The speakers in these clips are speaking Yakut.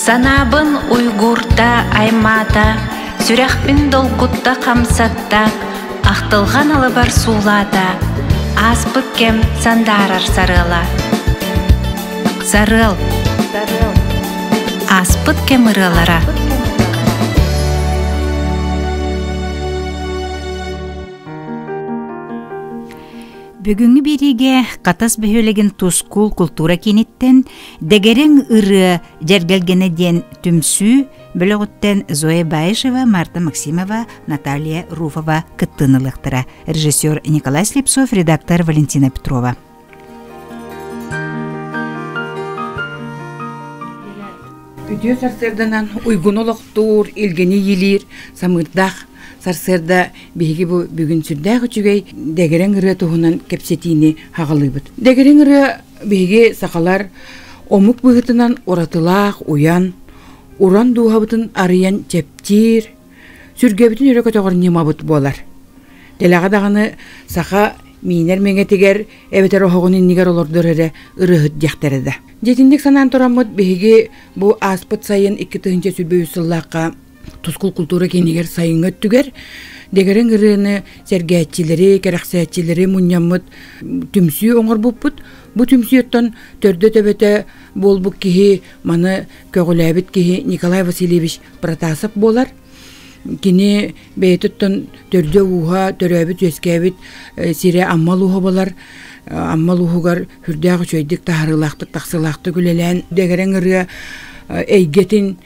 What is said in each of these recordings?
Санаабын уйгуурта аймаата, сүрэхпин долгутта хамсатта, ахтылҕан алыбар суулаата, ааспыт кэм сандаарар сарыала. Сарыал. Ааспыт кэм ырыалара. Бүгүҥҥү биэриигэ Хатас бөһүөлэгин Тускул култуура кииниттэн Дэгэрэҥ ырыа дьэргэлгэнэ диэн түмсүү бөлөҕүттэн Зоя Баишева, Марта Максимова, Наталья Руфова кыттыыны ылыахтара. Режиссер Николай Слепцов, редактор Валентина Петрова. Үтүө сарсыарданан уйгуну олохтуур, илгэни иилиир самыырдаах сарсыарда биһиги бу бүгүн сүрдээх үчүгэй дэгэрэҥ ырыа туһунан кэпсэтиини хаҕалыыбыт. Дэгэрэҥ ырыа биһиги сахалар омук быһыытынан уратылаах уйан, уран дууһабытын арыйан чэпчиир, сүргэбитин өрө көтөҕөр ньымабыт буолар. Дэлэҕэ даҕаны саха миинэр мэҥэтигэр эбэтэр оһоҕун иннигэр олордор эрэ ырыаһыт диэхтэрэ да. Дьитинник санаан тураммыт биһиги бу ааспыт сайын 2023 сыллаахха Тускул култуура киинигэр сайыҥҥы өттүгэр дэгэрэҥ ырыаны сэргээччилэри, кэрэхсээччилэри мунньаммыт түмсүү оҥорбуппут. Бу түмсүүттэн төрдө-төбөтө буолбут киһи, маны көҕүлээбит киһи Николай Васильевич Протасов буолар. Кини бэйэтиттэн төрдө-ууһа, төрөөбүт-үөскээбит сирэ Амма улууһа буолар. Амма улууһугар сүрдээх үчүгэйдик таһаарыылаахтык, тахсыылаахтык үлэлээн дэгэрэҥ ырыа эйгэтин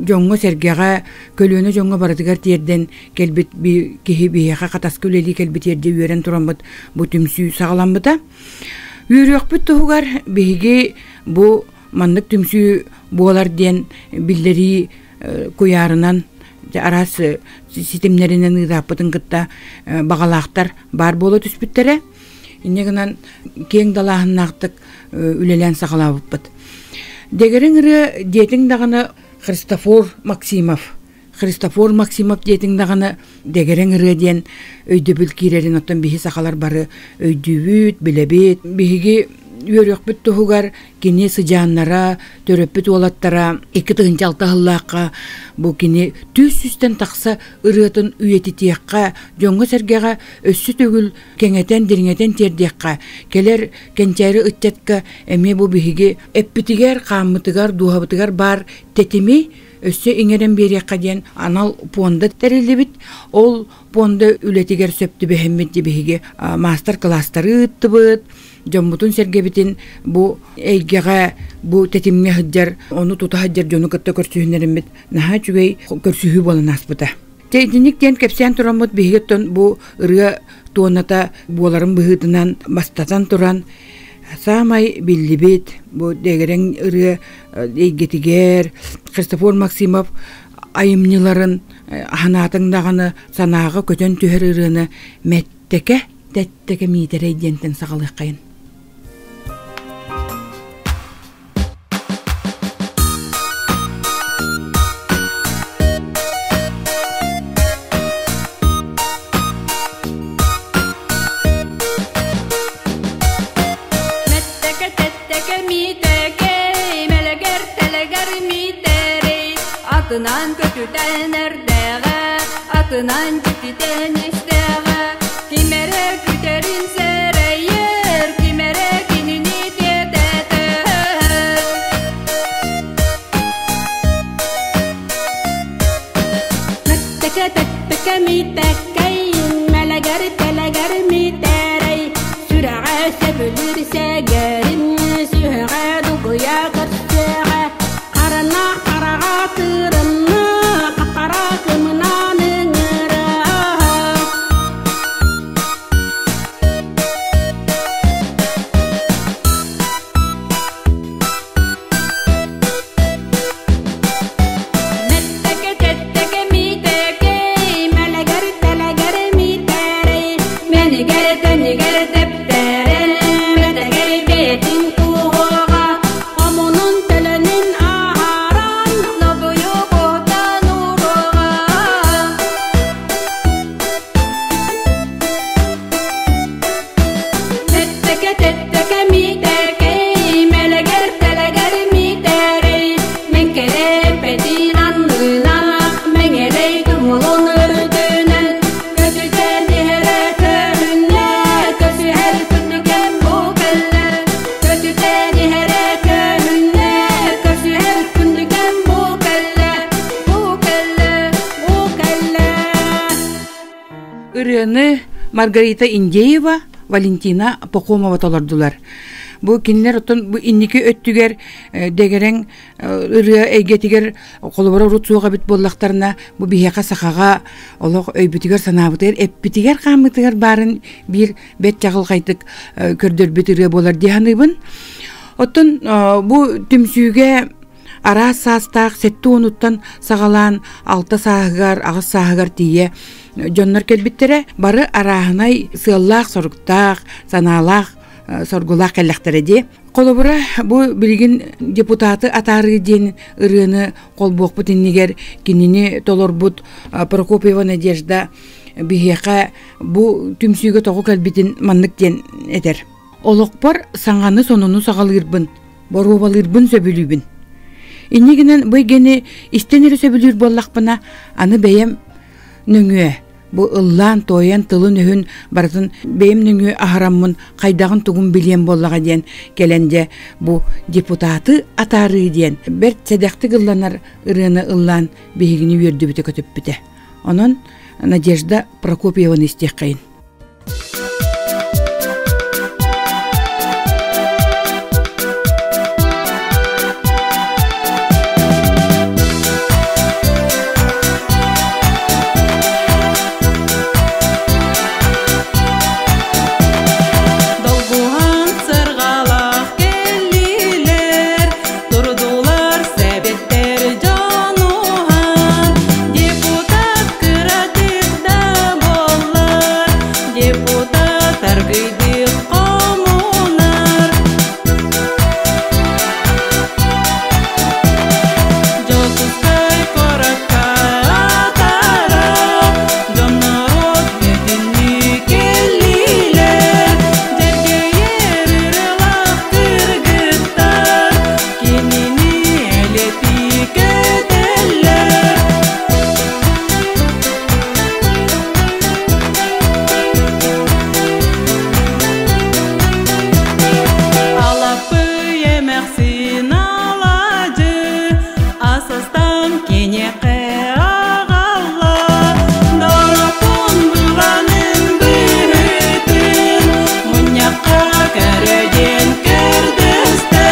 дьоҥҥо-сэргэҕэ, көлүөнэ дьоҥҥо барытыгар тиэрдэн кэлбит киһи биһиэхэ Хатаска үлэлии кэлбит тиэрдэ үөрэн тураммыт бу түмсүү саҕаламмыта. Үөрүөхпүт туһугар биһиги бу маннык түмсүү буолар диэн биллэрии куйаарынан араас ситимнэринэн ыытааппытын кытта баҕалаахтар баар буола түспүттэрэ. Инньэ гынан киэҥ далааһыннаахтык үлэлээн саҕалаабыппыт. Дэгэрэҥ ырыа диэтиҥ даҕаны Христофор Максимов. Христофор Максимов диэтиҥ даҕаны дэгэрэҥ ырыа диэн өйдөбүл киирэрин оттон биһи сахалар бары өйдүүбүт, билэбит. Биһиги үөрүөхпүт туһугар кини сыдьааннара, төрөппүт уолаттара 2006 сыллаахха бу кини түс сүүстэн тахса ырыатын үйэтитиэххэ, дьоҥҥо-сэргэҕэ өссө төгүл кэҥэтэн, дириҥэтэн тиэрдиэххэ, кэлэр кэнчээри ыччатка эмиэ бу биһиги эппитигэр, хааммытыгар, дууһабытыгар баар тэтими өссө иҥэрэн биэриэххэ диэн анал пуонда тэриллибит. Ол пуонда үлэтигэр сөп түбэһэммит биһиги маастар-кылаастары ыыттыбыт, дьоммутун-сэргэбитин бу эйгэҕэ, бу тэтимҥэ сылдьар, ону тута сылдьар дьону кытта көрсүһүннэриммит наһаа үчүгэй көрсүһүү буолан ааспыта. Дьэ итинник диэн кэпсээн тураммыт биһиги бу ырыа туоната буоларын быһыытынан бастатан туран саамай биллибит бу дэгэрэҥ ырыа эйгэтигэр Христофор Максимов айымньыларын аһанаатыҥ даҕаны санааҕа көтөн түһэр ырыаны Мэттэкэ Тэттэкэ Миитэрэй диэнтэн саҕалыаххайын. Мэттeke тэттeke миитэкэй, мэлэгэр тэлэгэр миитэрэй, атынан көтүтэн эрдэҕэ, атынан дьиктитэн истэҕэ, ким эрэ күтэрин сэрэйэр, ким эрэ кинини тиэтэтэр. Мэттeke тэттeke миитэкэй, мэлэгэр тэлэгэр миитэрэй, сүрэҕэ сөбүлүүр сэгэрин, сүһэҕэ дугуйа көрсүөҕэ, харана хараҕа кырынна, хапара кымынан ыҥыра. Ырыаны Маргарита Индеева, Валентина Пахомова толордулар. Бу кинилэр оттон бу инники өттүгэр дэгэрэҥ ырыа эйгэтигэр холобура урут суох эбит буоллахтарына, бу биһиэхэ сахаҕа олох өйбүтүгэр санаабытыгар, эппитигэр хааммытыгар баарын биир бэрт чаҕылхайдык көрдөрбүт ырыа буолар дии саныыбын. Оттон бу түмсүүгэ араас саастаах 70-уттан саҕалаан 6 сааһыгар, 8 сааһыгар тиийэ дьоннор кэлбиттэрэ. Бары арааһынай сыаллаах-соруктаах, санаалаах, соргулаах кэллэхтэрэ дии. Холобура, бу билигин депутаты атаарыы диэн ырыаны холбуохпут иннигэр кинини толорбут Прокопьева Надежда биһиэхэ бу түмсүүгэ тоҕо кэлбитин маннык диэн этэр. Олохпор саҥаны сонуну саҕалыырбын, боруобалыырбын сөбүлүүбүн. Инньэ гынан бу эйгэни истэн эрэ сөбүлүүр буоллахпына, аны бэйэм нөҥүө бу ыллаан-туойан тылын-өһүн барытын бэйэм нөҥүө аһараммын хайдаҕын тугун билиэм буоллаҕа диэн кэлэн дьэ бу депутаты атаарыы диэн бэрт сэдэхтик ылланар ырыаны ыллаан биһигини үөрдүбүтэ көтүппүтэ. Онон Надежда Прокопьеваны истиэххэйин. Долгуһан сырҕалах кэллилэр, турдулар сэбиттэр дьонуһан, депутат кыратык да буоллар, депутат аргыйдык хомунар. Дьокуускай куоракка атара, дьоннорут бүтүннүү кэллилэр, дьэргэйэр ырылаах кыргыттар кинини элэтии көтөллөр. Алаппый эмэхсин алаадьы асастан киниэхэ аҕалла, дороппун быланын быһыытын мунньахха көрө диэн көрдөстө.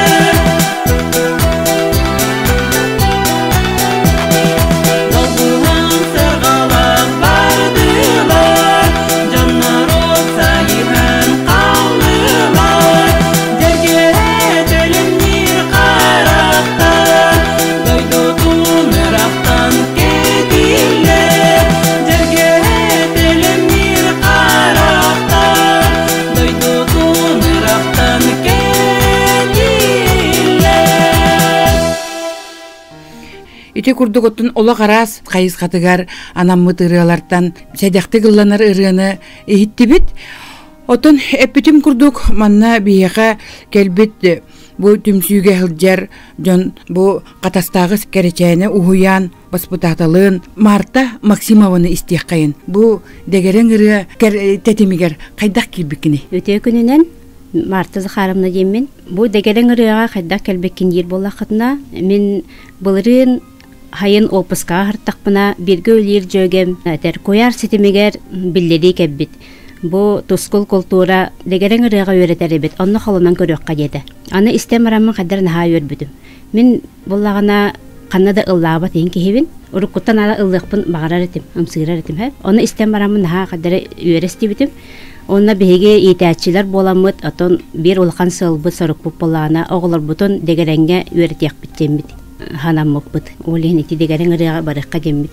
Долгуһан сырҕалах бардылар, дьоннорут сайыһан хааллылар, дьэргэһэ төлөннүүр харахтар, дойдутун ырахтан кэтиллэр, дьэргэһэ төлөннүүр харахтар, дойдутун ырахтан кэтиллэр. Ити курдук оттон олох араас хайысхатыгар анаммыт ырыалартан сэдэхтик ылланар ырыаны иһиттибит. Оттон эппитим курдук манна биһиэхэ кэлбит бу түмсүүгэ сылдьар дьон бу Хатастааҕы кэрэчээнэ уһуйаан баспытааталыын Марта Максимованы истиэххэйин. Бу дэгэрэҥ ырыа тэтимигэр хайдах киирбиккиний? Үтүө күнүнэн Марта Захаровна диэммин. Бу дэгэрэҥ ырыаҕа хайдах кэлбиккин диир буоллаххытына, мин былырыын хайын отпускаҕа сырыттахпына, бииргэ үлэлиир дьүөгэм этэр куйаар ситимигэр биллэрии кэлбит. Бу тускул култуура дэгэрэҥ ырыаҕа үөрэтэр эбит, онно холонон көрүөххэ диэтэ. Аны истэн бараммын хайдах наһаа үөрбүтүм. Мин буллаҕына ханна да ыллаабат иһин киһибин. Уруккуттан ала ыллыахпын баҕарар этим, ымсыырар этим. Ону истэн бараммын наһаа хайдах үөрэ истибитим. Уонна биһиги иитээччилэр буоламмыт, отон биир улахан сыалбыт-сорукпут буоллаҕына, оҕолорбутун дэгэрэҥҥэ үөрэтиэхпит диэммит санаммыппыт. Ол иһин ити дэгэрэҥ ырыаҕа барыахха диэммит.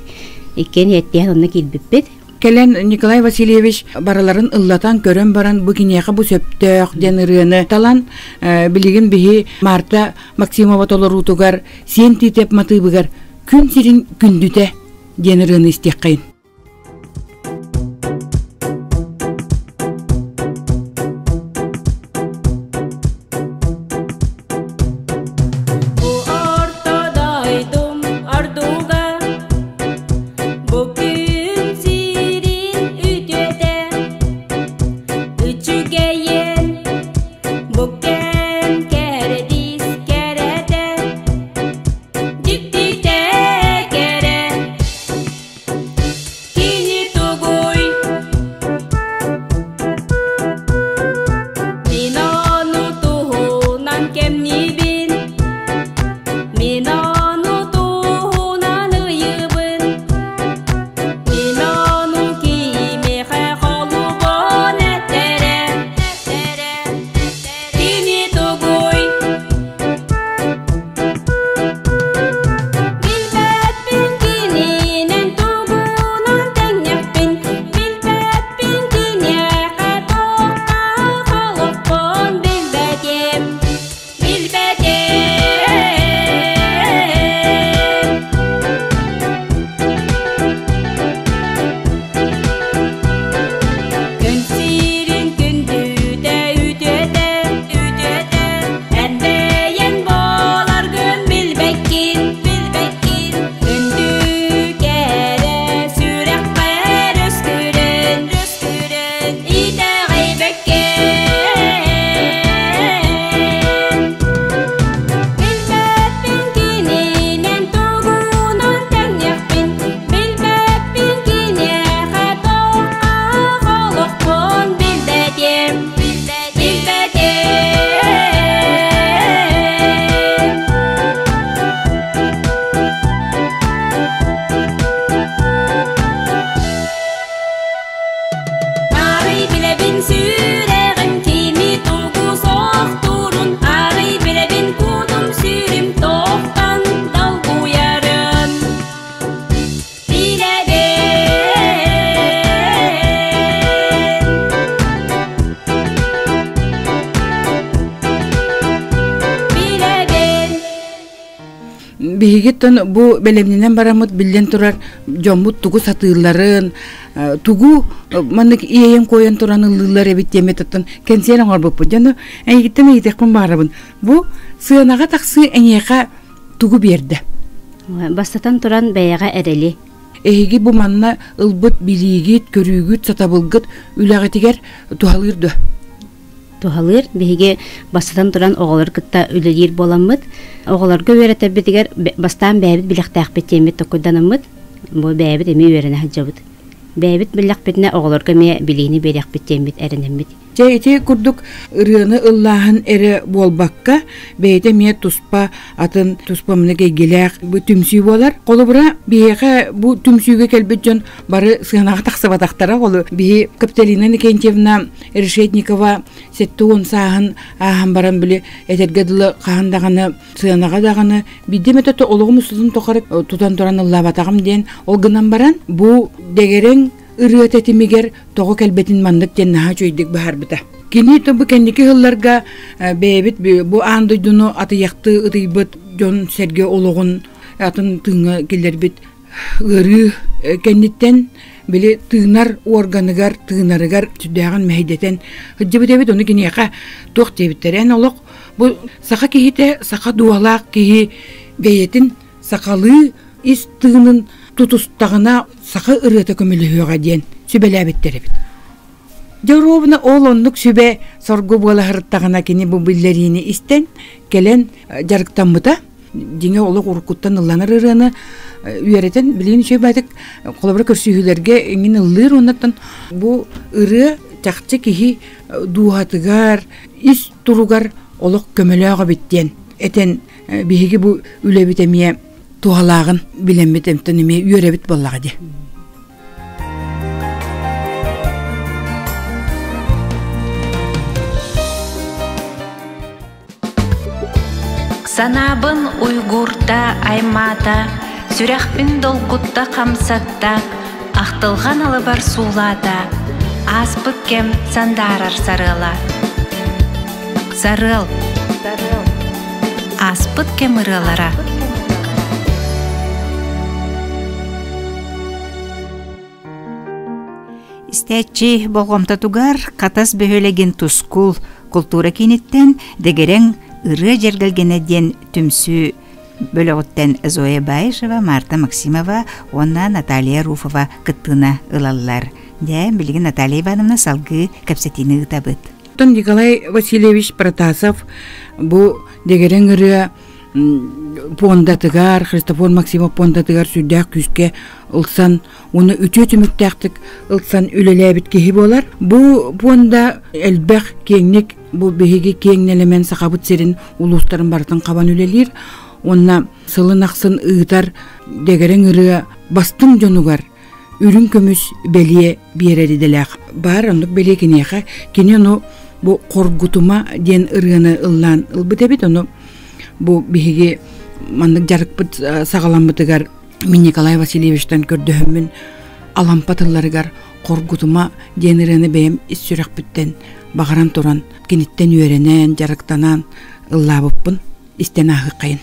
Иккиэн иэттиһэн онно киирбиппит. Кэлэн Николай Васильевич барыларын ыллатан көрөн баран бу киниэхэ бу сөптөөх диэн ырыаны талан билигин биһи Марта Максимова толоруутугар Сиэн Тиитэп матыыбыгар Күн сирин күндүтэ диэн ырыаны истиэххэйин. Бу орто дойдум ордуга, бу күн сирин үтүөтэ, үчүгэйин бу кэм кэрдиис кэрэтэ, дьиктитэ кэрэ. Биһигиттэн бу бэлэмнэнэн бараммыт биллэн турар дьоммут тугу сатыылларын, тугу маннык иэйэн-куойан туран ыллыыллар эбит диэммит оттон кэнсиэр оҥорбуппут. Дьону эйигиттэн ыйытыахпын баҕарабын. Бу сыанаҕа тахсыы эйиэхэ тугу биэрдэ? Бастатан туран бэйэҕэ эрэли. Эһиги бу манна ылбыт билиигит, көрүүгүт, сатабылгыт үлэҕитигэр туһалыыр дуо? Туһалыыр. Биһиги бастатан туран оҕолору кытта үлэлиир буоламмыт, оҕолорго үөрэтэрбитигэр бастаан бэйэбит билэхтээхпит диэммит токуйданаммыт, бу бэйэбит эмиэ үөрэнэ сылдьабыт. Бэйэбит биллэхпитинэ оҕолорго эмиэ билиини биэриэхпит диэммит эрэнэммит. Дьэ ити курдук ырыаны ыллааһын эрэ буолбакка, бэйэтэ эмиэ туспа атын туспа мынык эйгэлээх бу түмсүү буолар. Холобура, биһиэхэ бу түмсүүгэ кэлбит дьон бары сыанаҕа тахсыбатахтара. Ол биһи Капиталина Никентьевна Решетникова 70 сааһын ааһан баран били этэргэ дылы хаһан даҕаны сыанаҕа даҕаны биирдэ эмэтэ олоҕум устатын тухары тутан туран ыллаабатаҕым диэн ол гынан баран бу дэгэрэҥ ырыа тэтимигэр тоҕо кэлбэтин маннык диэн наһаа үчүгэйдик быһаарбыта. Кини бу кэнники сылларга бэйэбит бу аан дойдуну атыйахтыы ытыйбыт дьон-сэргэ олоҕун атын тыыҥҥа киллэрбит ыарыы кэнниттэн били тыынар органыгар тыынарыгар сүрдээҕин мэһэйдэтэн сылдьыбыт эбит ону киниэхэ туох диэбиттэр эн олох бу саха киһитэ саха дууһалаах киһи бэйэтин сахалыы ис тыынын тутустаҕына саха ырыата көмөлөһүөҕэ диэн сүбэлээбиттэр эбит. Дьоруобуна ол оннук сүбэ соргу буола сырыттаҕына кини бу биллэриини истэн кэлэн дьарыктаммыта. Дьиҥэ олох уруккуттан ылланар ырыаны үөрэтэн билигин үчүгэй баайтык холобура көрсүһүүлэргэ иҥин ыллыыр уоннаттан бу ырыа чахчы киһи дууһатыгар ис туругар олох көмөлөөх эбит диэн этэн биһиги бу үлэбит эмиэ туһалааҕын билэммит эмтэн эмиэ үөрэбит буоллаҕа дии. Санаабын уйгуурта аймаата, сүрэхпин долгутта хамсатта, ахтылҕан алыбар суулаата, ааспыт кэм сандаарар сарыала. Сарыал. Ааспыт кэм ырыалара. Истээччи болҕомтотугар Хатас бөһүөлэгин Тускул култуура кииниттэн Дэгэрэҥ ырыа дьэргэлгэнэ диэн түмсүү бөлөҕүттэн Зоя Баишева, Марта Максимова уонна Наталья Руфова кыттыына ылаллар. Дьэ, билигин Наталья Ивановна салгыы кэпсэтиини ыытабыт. Оттон Николай Васильевич Протасов бу Дэгэрэҥ ырыа пуондатыгар, Христофор Максимов пуондатыгар сүрдээх күүскэ ылсан уонна үтүө түмүктээхтик ылсан үлэлээбит киһи буолар. Бу пуонда элбэх киэҥник бу биһиги киэҥ нэлэмэн Сахабыт сирин улуустарын барытын хабан үлэлиир уонна сылын ахсын ыытар дэгэрэҥ ырыа бастыҥ дьонугар үрүҥ көмүс бэлиэ биэрэр идэлээх. Баар оннук бэлиэ киниэхэ кини ону бу Хоргутума диэн ырыаны ыллаан ылбыт эбит. Ону бу биһиги маннык дьарыкпыт саҕаламмытыгар мин Николай Васильевичтан көрдөһөммүн Алампа тылларыгар Хоргутума диэн ырыаны бэйэм ис сүрэхпиттэн баҕаран туран киниттэн үөрэнэн, дьарыктанан ыллаабыппын истэн ааһыаххайын.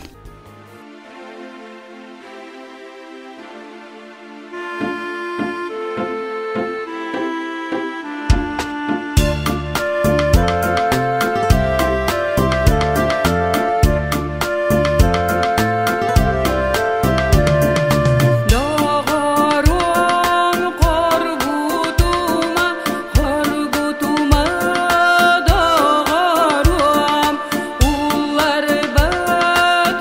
Доҕоруом хоргутума, хоргутума, доҕоруом, улларбат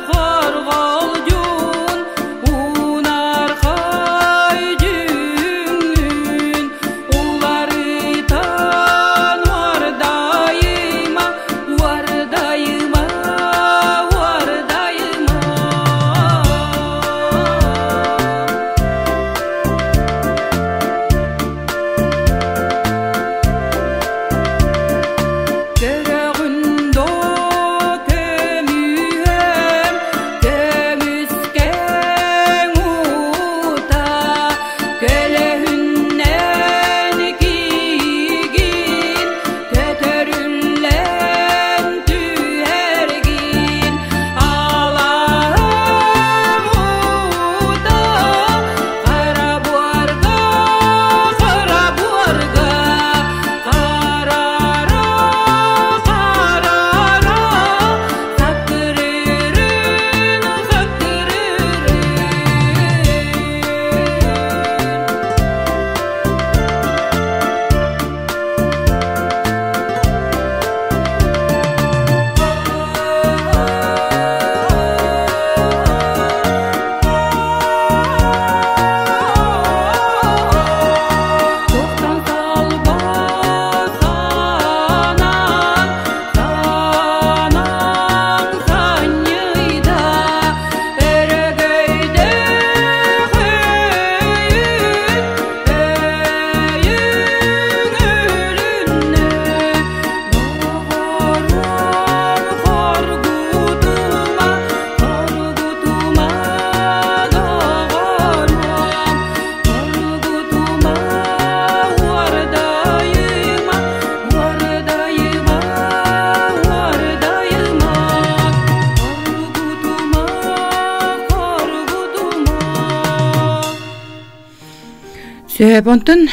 Сөп, онтон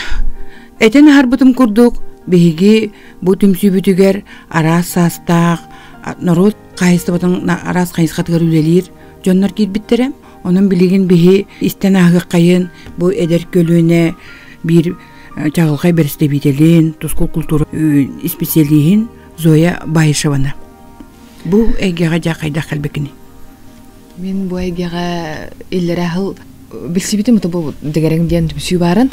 этэн аһарбытым курдук, биһиги бу түмсүүбүтүгэр араас саастаах, норуот хаһайыстыбатын араас хайысхатыгар үлэлиир дьоннор киирбиттэрэ. Онон билигин биһи истэн ааһыаххайын бу эдэр көлүөнэ биир чаҕылхай бэрэстэбиитэлин, тускул култуура исписэлииһин Зоя Баишеваны. Бу эйгэҕэ дьэ хайдах кэлбиккиний? Мин бу эйгэҕэ иллэрээ сыл билсибитим бу Дэгэрэҥ диэн түмсүү баарын.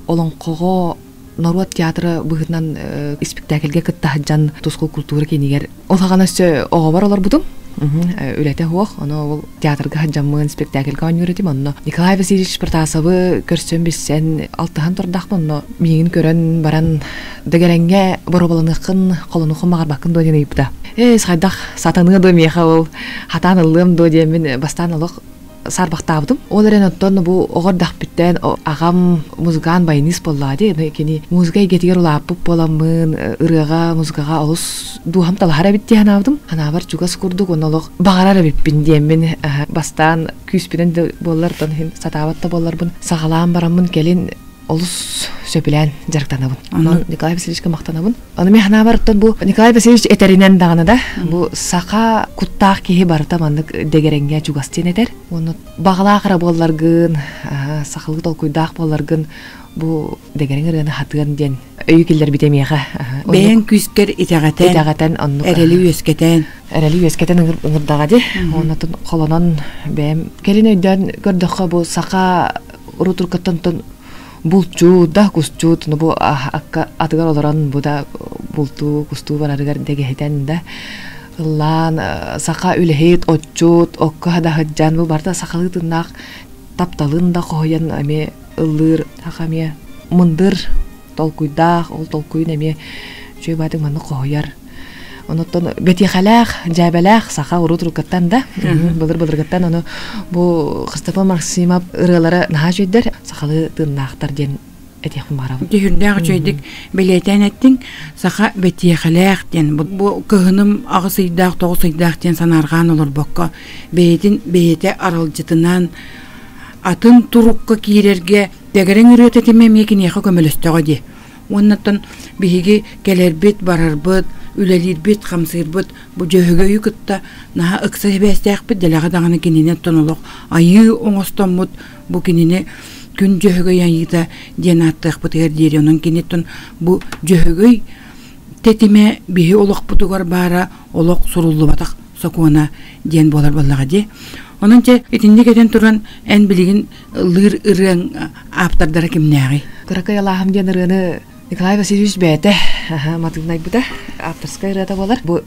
Олоҥхоҕо норуот театра быһыытынан испиктээкилгэ кытта сылдьан тускул култуура киинигэр ол саҕана өссө оҕобор олорбутум. Үлэтэ суох, ону ол театрга сылдьаммын спектакльга оонньуур этим. Онно Николай Васильевич Протасовы көрсөн билсэн алтыһан турдахпын, онно миигин көрөн баран Дэгэрэҥҥэ боруобаланыаххын, холонуоххун баҕарбаккын дуо диэн ыйыппыта. Ээ, хайдах сатаныа дуо миэхэ ол, хатаан ыллыам дуо диэммин бастаан олох саарбахтаабытым. Ол эрэн оттон бу оҕо эрдэхпиттэн аҕам музыкант баянист буоллаҕа дии. Кини музыка эйгэтигэр улааппыт буоламмын, ырыаҕа, музыкаҕа олус дууһам талаһар эбит дии санаабытым. Санаабар чугас курдук уонна олох баҕарар эбиппин диэммин бастаан күүспүнэн да буоллар, оттон иһин сатаабат да буолларбын саҕалаан бараммын кэлин олус сөбүлээн дьарыктанабын. Онон Николай Васильевичка махтанабын. Аны мен санаабар оттон бу Николай Васильевич этэринэн даҕаны да бу саха куттаах киһи барыта маннык дэгэрэҥҥэ чугас диэн этэр. Уонна баҕалаах эрэ буолларгын, сахалыы толкуйдаах буолларгын бу дэгэрэҥ ырыаны хатыан диэн өйү киллэрбитэ миэхэ. Бэйэҥ күүскэр итэҕэтэн, итэҕэтэн оннук эрэли үөскэтэн. Эрэли үөскэтэн ыҥырдаҕа дии. Оннотун холонон бэйэм кэлин өйдөөн көрдөххө бу саха урутуркаттан булчут да кусчут ну бу акка атыгар олорон бу да бултуу кустуу барарыгар дэгэһитэн да ыллаан саха үлэһит отчут окко хадаһыддьан бу барыта сахалыы тыннаах тапталын да хоһуйан эмиэ ыллыыр саха эмиэ мындыр толкуйдаах ол толкуйун эмиэ үчүгэй баатык маннык хоһуйар Онуттан бэтиэхэлээх, дьээбэлээх саха урут уруккаттан да, былыр-былыргыттан ону бу Христофор Максимов ырыалара наһаа үчүгэйдэр, сахалыы тыыннаахтар диэн этиэхпин баҕарабын. Дьүһүрдээх үчүгэйдик бэлиэтээн эттиҥ, саха бэтиэхэлээх диэн. Бу кыһыным 8 ыйдаах, 9 ыйдаах диэн санаарҕаан олорбокко, бэйэтин бэйэтэ аралдьытынан атын турукка киирэргэ тэгэрэҥ ырыата тимэ эмиэ киниэхэ көмөлөстөҕө дии. Уоннаттан биһиги кэлэрбит, барарбыт, үлэлиирбит, хамсыырбыт бу Дьөһөгөйү кытта наһаа ыкса сибээстээхпит, дэлэҕэ даҕаны кинини оттон олох айыы оҥостоммут бу кинини Күн Дьөһөгөй айыыта диэн ааттыахпытыгар диэри. Онон киниттэн бу Дьөһөгөй тэтимэ биһи олохпутугар баара олох суруллубатах сокуона диэн буолар буоллаҕа дии. Онон чэ итинник этэн туран эн билигин ыллыыр ырыаҥ ааптардара кимнээҕий? Кыракый алааһым диэн ырыаны Николай Васильевич бэйэтэ матыынайбыта. Авторскай ырыата буолар. Бу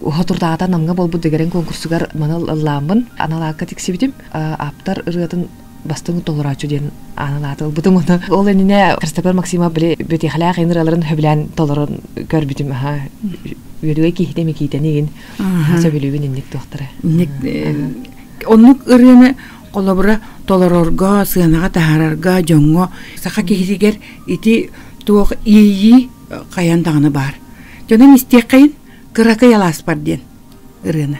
Хотурдаата Намҥа буолбут дэгэрэҥ конкурсугар маны ыллааммын анал аакка тиксибитим. Ааптар ырыатын бастыҥ толорооччу диэн анал ааты ылбытым. Ол иннинэ Христофор Максимов били бэтиэхэлээх ин ырыаларын сөбүлээн толорон көрбүтүм. Үөрүүгэ киһитэ Микиитэни игин сөбүлүүбүн инник туохтара. Оннук ырыаны холобура толорорго, сыанаҕа таһаарарга дьоҥҥо саха киһитигэр ити туох иэйии хайан даҕаны баар. Дьонун истиэххэйин кыракый алааспар диэн ырыаны.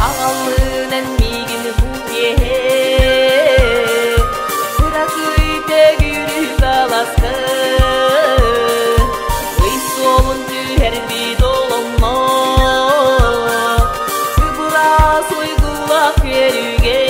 Аҕаллыынан миигин бу киэһэ Кыракый төгүрүк аласка Ый суолун түһэрбит оломно Кыбырас уйгулах үөрүүгэ.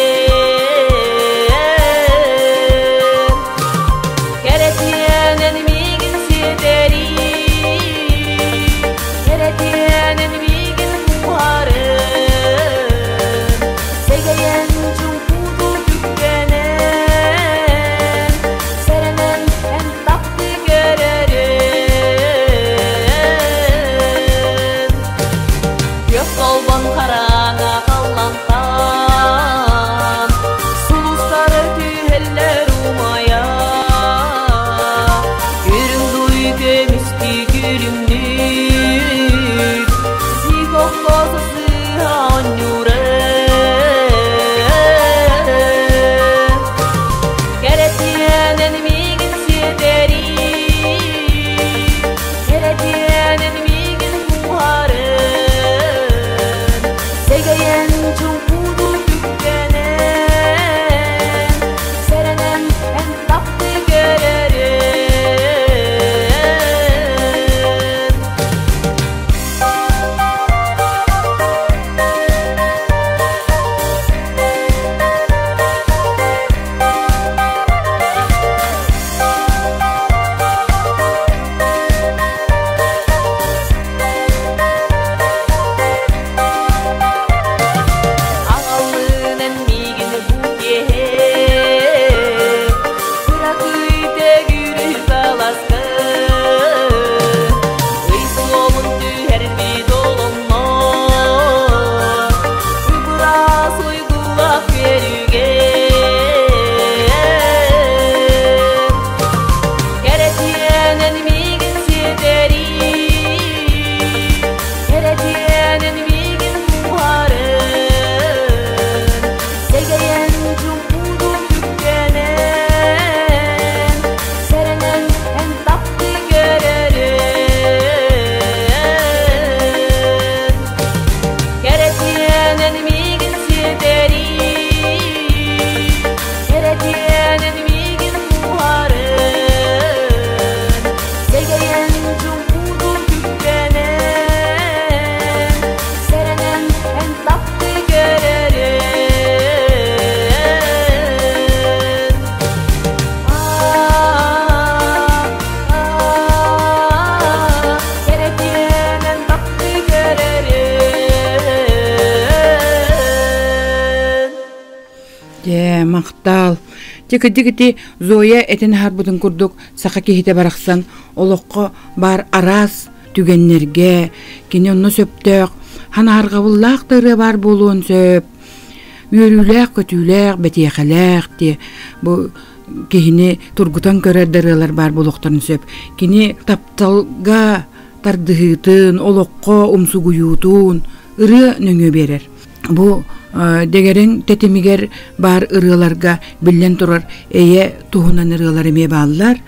Махтал. Тикити Зоя этин харбытын курдук саха киһитэ барахсан олоххо бар араас түгэннэргэ кини онно сөптөөх ханаарҕабыллаах да ырыа баар буолуон сөп үөрүүлээх көтүүлээх бэтиэхэлээх диэ бу киһини тургутан көрөр да ырыалар баар буолуохтарын сөп кини тапталга тардыһыытын олоххо умсугуйуутун ырыа нөҥүө биэрэр бу дэгэрэҥ тэтимигэр баар ырыаларга биллэн турар эйэ туһунан ырыалар эмиэ бааллар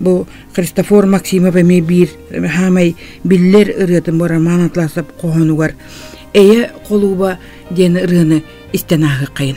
бу Христофор Максимов эмиэ биир хаамай биллэр ырыатын бу Роман Атласов хоһоонугар «Эйэ холууба» диэн ырыаны истэн ааһыаххайын.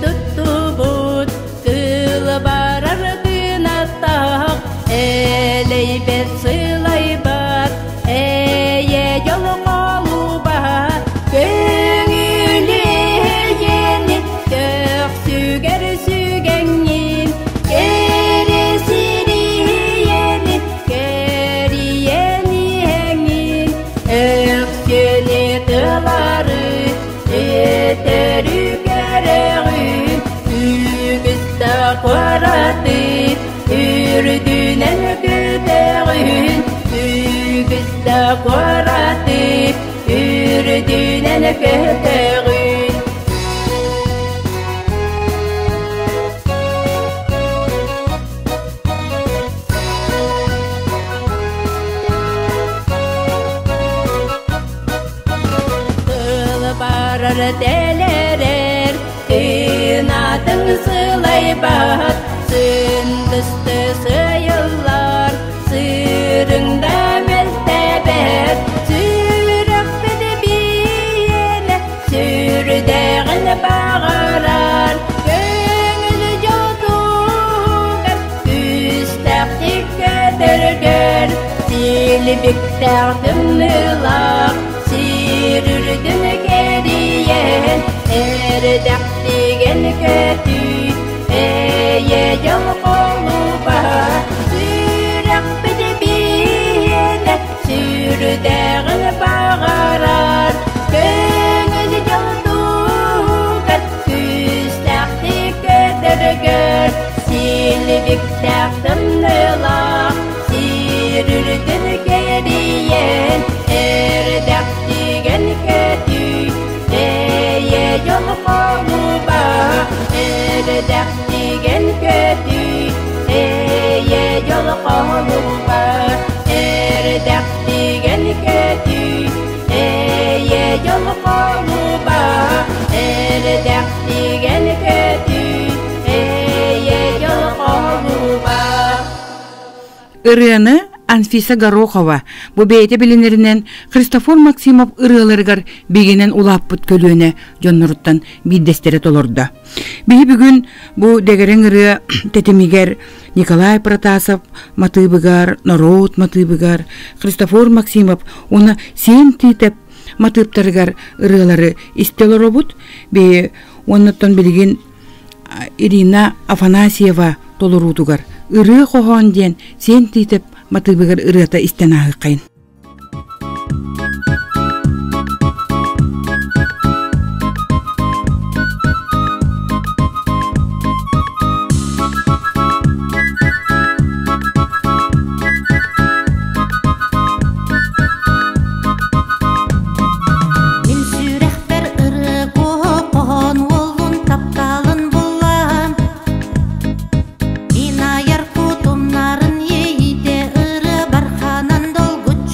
Туттубут кыл барар гынаттах элэйбэт сылайбат эйэ дьол холуба көҥүлү эйэни көхсүгэр сүгэҥҥин кэресирийэни кэрийэн иһэҥҥин өксүөнү тылары Этэрү кэрэҕин үгүстэ куораты үрдүнэн көтөҕүн үгүстэ куораты үрдүнэн көтөҕүн Барар тэлэрэр тыынатын сылайбат сындысты сыйыллар сырыңда мөлтәбәт сүрэхпит биэнэ сүрдээҕин баҕарар көҥүл дьолтугар күүстээхтик көтөргөр силбиктээх тымныылаах сир үрдүн кэрийэн эрдэхтиген көтүй эйэ дьол холуба сүрэхпит биэнэ сүрдээҕин баҕарар көҥүл дьолтугар күүстээхтик көтөргөр силбиктээх тымныылаах сир үрдүн кэрийэн эрдэхтиген көтүй эйэ дьол холуба эрдэхтиген көтүй эйэ дьол холуба эрдэхтиген көтүй эйэ дьол холуба эрдэхтиген көтүй эйэ дьол холуба Ырыаны Анфиса Горохова бу бэйэтэ билинэринэн Христофор Максимов ырыаларыгар бигинэн улааппыт көлүөнэ дьонноруттан биирдэстэрэ толордо. Биһи бүгүн бу дэгэрэҥ ырыа тэтимигэр Николай Протасов матыыбыгар, норуот матыыбыгар, Христофор Максимов уонна Сиэн Тиитэп матыыптарыгар ырыалары истэ олоробут. Би уоннаттан билигин Ирина Афанасьева толоруутугар ырыа хоһоон диэн Сиэн Тиитэп матыыбыгар ырыата истэн ааһыаххайын. Мин сүрэхпэр ырыа хоһоон уолун тапталын буллаам Мин айар кутумнарын иэйиитэ ырыа барханан долгуччу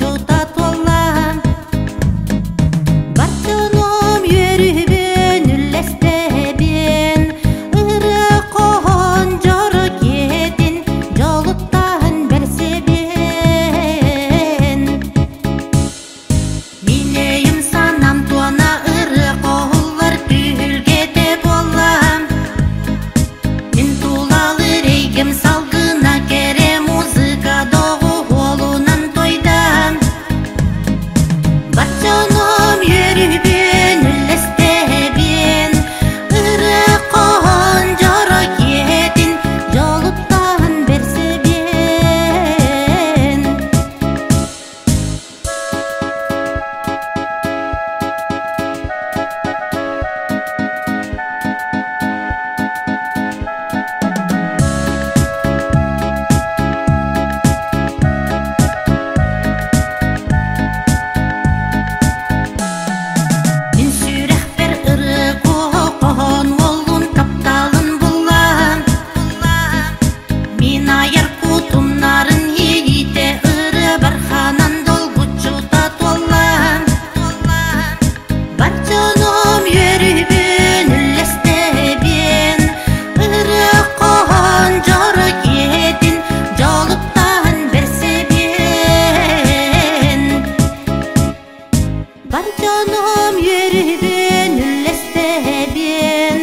Бар дьонум үөрүүбүн үллэстэбин,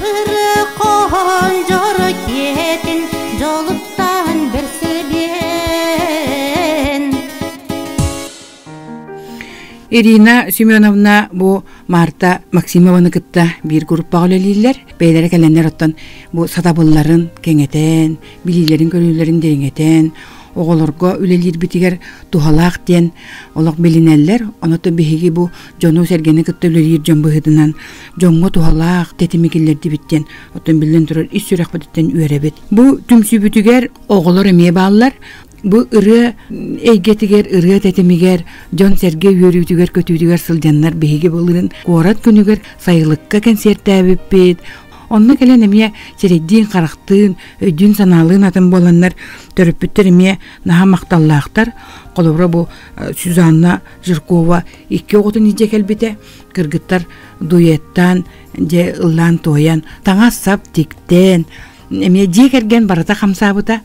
ырыа хоһоон дьоро киэһэтин дьолуттан бэрсэбин. Ирина Семеновна бу Марта Максимованы кытта биир группаҕа үлэлииллэр. Бэйэлэрэ кэлэннэр оттон бу сатабылларын кэҥэтэн, билиилэрин-көрүүлэрин дириҥэтэн, оҕолорго үлэлиирбитигэр туһалаах диэн олох билинэллэр. Онон биһиги бу дьону-сэргэни кытта үлэлиир дьон быһыытынан дьоҥҥо туһалаах тэтими киллэрдибит диэн оттон биллэн турар ис сүрэхпититтэн үөрэбит. Бу түмсүүбүтүгэр оҕолор эмиэ бааллар. Бу ырыа эйгэтигэр, ырыа тэтимигэр, дьон-сэргэ үөрүүтүгэр-көтүүтүгэр сылдьаннар биһиги былырын куорат күнүгэр сайылыкка кэнсиэртээбиппит. Онно кэлэн эмиэ сирэйдиин-харахтыын, өйдүүн-санаалыын атын буоланнар төрөппүттэр эмиэ наһаа махталлаахтар. Холобура бу Сюзанна Жиркова икки оҕотун илдьэ кэлбитэ. Кыргыттар дуэттаан, дьэ ыллаан-туойан, таҥас-сап тиктэн, эмиэ дьиэ кэргэн барыта хамсаабыта.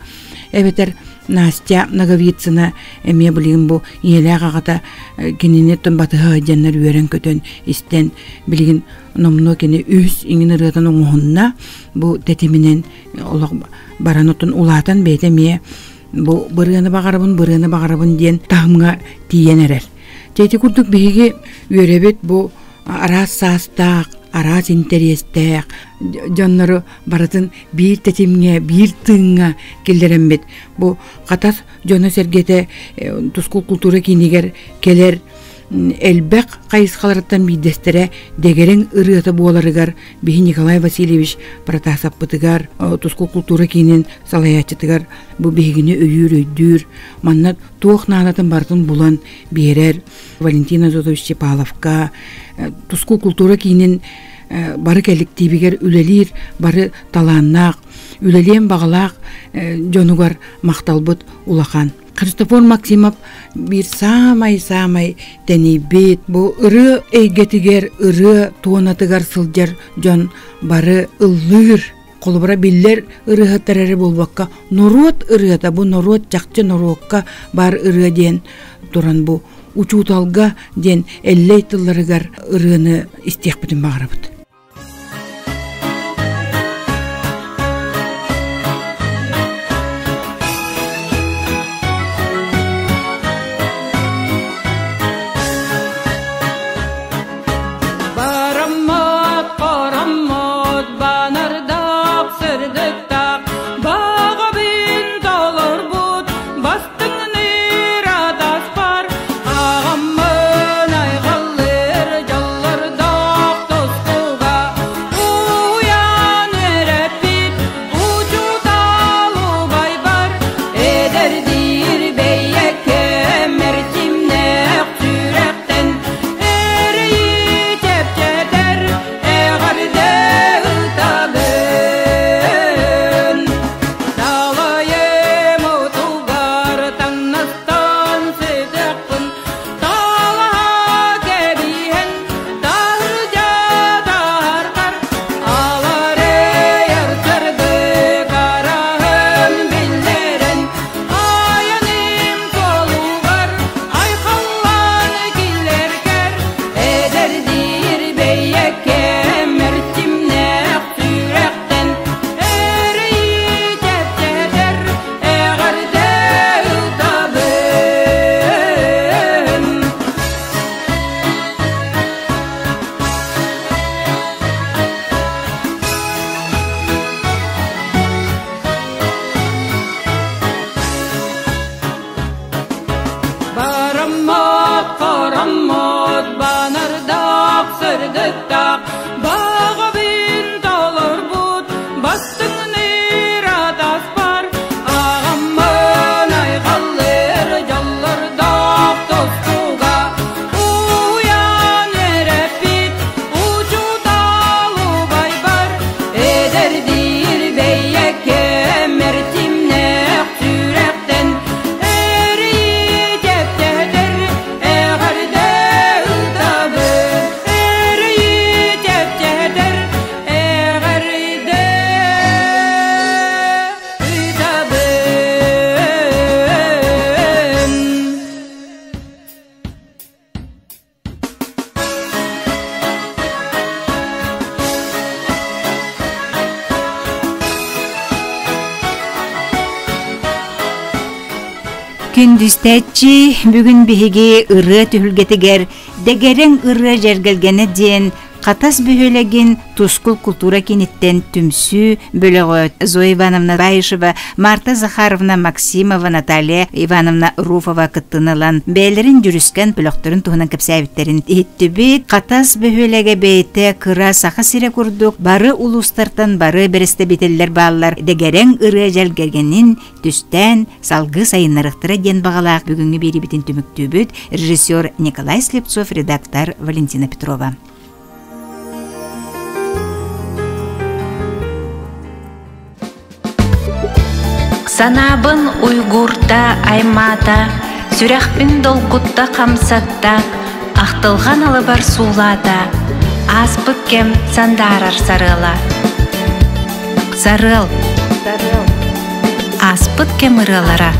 Эбэтэр Настя Ноговицына эмиэ билигин бу ийэлээх аҕата кинини батыһа сылдьаннар үөрэн-көтөн истэн билигин номнуо кини үс иҥин ырыатын оҥоһунна бу тэтиминэн олох баран отун улаатан бэйэтэ эмиэ бу бырыаны баҕарабын бырыаны баҕарабын диэн таһымҥа тиийэн эрэр. Дьэ ити курдук биһиги үөрэбит бу араас саастаах, араас интэриэстээх дьоннору барытын биир тэтимҥэ, биир тыыҥҥа киллэрэммит бу Хатас дьоно-сэргэтэ Тускул култуура киинигэр кэлэр элбэх хайысхаларыттан биирдэстэрэ дэгэрэҥ ырыата буоларыгар биһи Николай Васильевич Протасовпытыгар Тускул култуура киинин салайааччытыгар бу биһигини өйүүр өйдүүр манна туох наадатын барытын булан биэрэр Валентина Зотович Чепаловка Тускул култуура киинин бары кэлликтиибигэр үлэлиир бары талааннаах үлэлиэн баҕалаах дьонугар махталбыт улахан. Христофор Максимов биир саамай-саамай тэнийбит бу ырыа эйгэтигэр, ырыа туонатыгар сылдьар дьон бары ыллыыр холобура биллэр ырыаһыттар эрэ буолбакка норуот ырыата бу норуот чахчы норуокка баар ырыа диэн туран бу учууталга диэн эллэй тылларыгар ырыаны истиэхпитин баҕарабыт. Бараммат, хараммат, банардах, сырдыктах, бағабын толорбут, бастыҥныр атаспар, ағаммын айғаллыр, жаллырдақ тускубар. Күндүстээччи, бүгүн биһиги ырыа түһүлгэтигэр Дэгэрэҥ ырыа дьэргэлгэнэ диэн Хатас бөһүөлэгин Тускул култуура кииниттэн түмсүү бөлөҕө Зоя Ивановна Баишева, Марта Захаровна Максимова, Наталья Ивановна Руфова кыттыыны ылан бэйэлэрин дьүрүскэн бөлөхтөрүн туһунан кэпсээбиттэрин иһиттибит. Хатас бөһүөлэгэ бэйэтэ кыра Саха сирэ курдук бары улуустартан бары бэрэстэбиитэллэр бааллар дэгэрэҥ ырыа дьэлгэгэнин түстээн салгыы сайыннарыахтара диэн баҕалаах бүгүҥҥү биэриибитин түмүктүүбүт режиссер Николай Слепцов, редактор Валентина Петрова. Санаабын уйгуурта аймаата, сүрэхпин долгутта хамсатта, ахтылҕан алыбар суулаата, ааспыт кэм сандаарар сарыала. Сарыал. Ааспыт кэм ырыалара.